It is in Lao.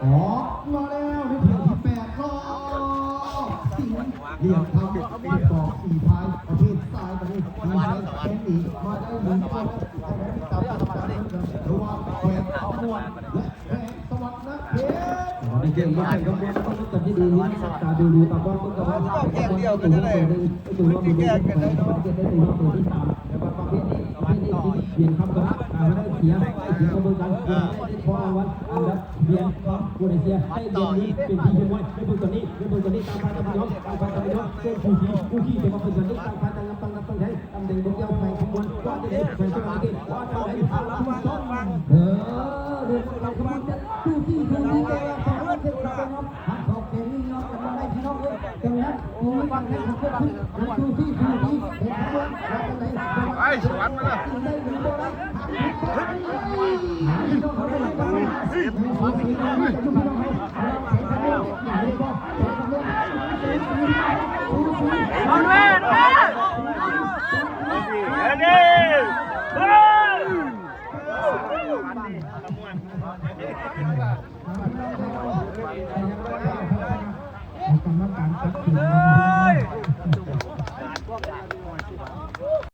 ອອກມາແລ້ວໃນເພດທີແປດ ລອບສິງ ຫຼຽນຄຳ ເລກສອງ ສີພາຍ ປະເພດຊາຍ ຕອນນີ້ມີໄຊແຊງໜີມາໄດ້ໜຶ່ງຄົນ ໃຫ້ໄດ້ຕິດຕາມກັນ ລະຫວ່າງແຂວງຄຳມ່ວນ ແລະ ແຂວງສະຫວັນນະເຂດ. ໃນເກມແຂ່ງຂັນຂະບວນ ຕ້ອງຈັດທີ່ດີ ມີຕາດູດູຕາບອດເບິ່ງກັນວ່າ ແຂວງຄຳມ່ວນໄດ້ຕົວຮອງໂຕໜຶ່ງ ໄດ້ຕົວຮອງໂຕໜຶ່ງ ແຂວງສະຫວັນນະເຂດໄດ້ຕົວຮອງໂຕທີສາມ ແລະ ປະເພດນີ້ ປະເພດນີ້ ຫຼຽນຄຳກໍໄດ້ ການໄດ້ເສຍ ໄດ້ຂອງເບິ່ງກັນ ໄດ້ ໄດ້ ໄດ້ ເພາະວ່າອັນດັບຫຼຽນຄຳບໍ່ໄດ້ເສຍ ໄດ້ຫຼຽນເງິນເປັນທີ່ຮຽບຮ້ອຍ. ໃນເບິ່ງຕອນນີ້ ໃນເບິ່ງຕອນນີ້ ຕ່າງຝ່າຍຕ່າງຍອມ ຕ່າງຝ່າຍຕ່າງຍອມ ເກີນສູສີ ຄູ່ຂີ້ ແຕ່ວ່າເປັນຕອນນີ້ ຕ່າງຝ່າຍຕ່າງຍອມ ຕ່າງນັບຕ່າງໃຊ້ ຕຳແໜ່ງບໍ່ກ່ຽວ ແຂວງຄຳມ່ວນ ກວ່າຈະໄດ້ ແຂວງສະຫວັນນະເຂດ ວ່າຈະໄດ້ ເອີ ເລື່ອງຂອງຂະບວນຈະສູສີ ສູສີ ແຕ່ວ່າສະຫວັນນະເຂດກໍບໍ່ຍອມ ທັງສອງແຂວງນີ້ຍອມກັນບໍ່ໄດ້ ພີ່ນ້ອງເອີຍ. ດັ່ງນັ້ນ ມີການແຂ່ງຂັນເກີດຂຶ້ນ ສູສີ ສູສີ ເຫັນຂະບວນວ່າຈັ່ງໃດ ໄປ ສະຫວັນມາ ໄດ້ຫຼືບໍ່ໄດ້ ກຳມະການຕັດສິນ